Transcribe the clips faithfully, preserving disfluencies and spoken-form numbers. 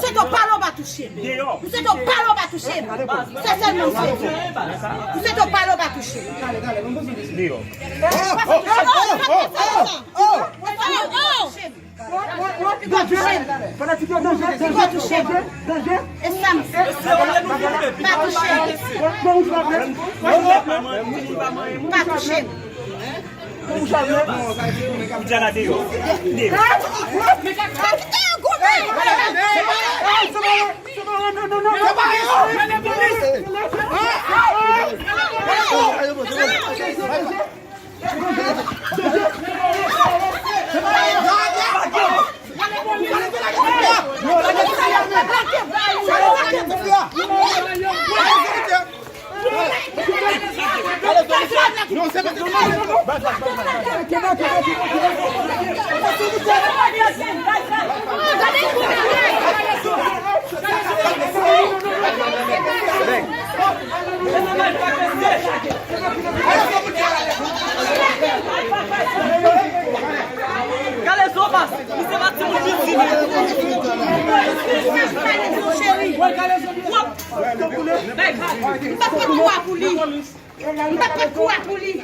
swete w pale w pa touche m. M swete w pale w pa touche m. Se sèlman m swete. M swete w pale w pa touche m. Deyò. Pa fè touche m. Pa touche m. Fanatik yo, danje, danje, danje, danje. E sa m. Pa touche m. Pa touche m. Diana deyò. Deyò. Gade Zobas, misye pa timoun piti, men. M pa pran kou a pou li. M pa pran kou a pou li.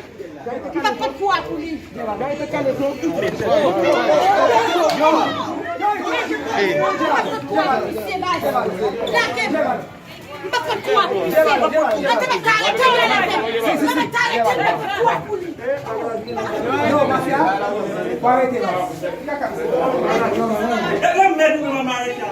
M pa pran kou a pou li. M pa pran kou a pou misye, baz. Lage m. M pa konn kou a pou li fè. Mwen te mèt arete l nan lave. Mwen mèt arete l nan kou a pou li. Non, mafya, fò arete la. E lè mèt ou mwen arete la.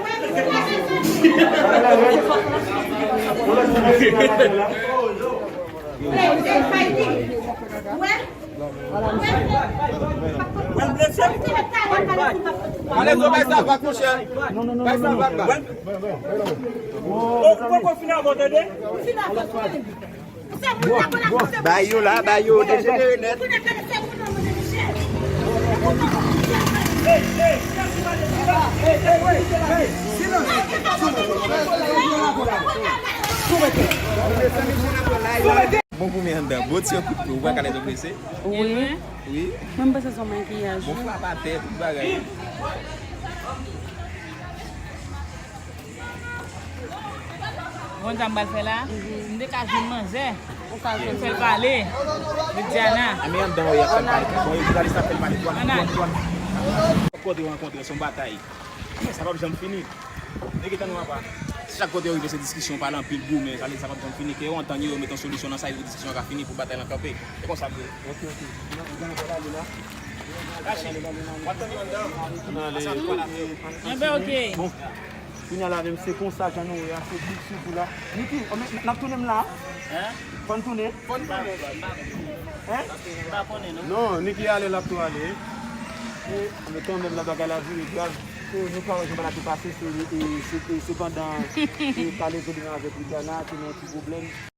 Ale, zo, bay sa vag, monchè. Bay sa vag la. Ou poko fin avè w, tande? Bay yo la, bay yo, dejenere nèt. Bon pou men anndan. Bon ti kout pye, ou wè kalèz ou prese? Wi. Wi. Mwen, m panse se yon makiyaj. Bon, wi, frap atè, tout bagay. Bon, sa m pral fè la, m te ka jwenn manzè. Ou ka jwenn fè l pale. Vidiana. A, men anndan, wi, ap fè l pale. Bon, jounalis la fè l pale. Douane, douane, douane. Kote w rankontre, se yon batay. Sa p ap janm fini. Nèg etan nou apa. Chak kote yo rive se diskisyon, pale anpil, goumen, sa, sa p ap janm fini. Ke yo antann yo, yo mete yon solisyon nan sa, yo diskisyon ka fini pou batay lan kanpe. Se konsa l ye. Ok, ok. N ap, n ap pale la. Kachi, w ap tann yo anndan. Enben, ok. Bon. Kounye a la menm, se konsa jan nou ye a, se big sou kou la. Niki, n ap tounen m la. Hein? Fò n tounen. Fò n tounen. Hein? M pa konnen, non. Non, Niki ale, l ap tou ale. E, men kanmenm, la bagay la vire grav. E, nou ka wè jan bagay la te pase, se, e, se, e, se pandan, e, pale Zolina avèk Vidiana, te nan yon ti pwoblèm.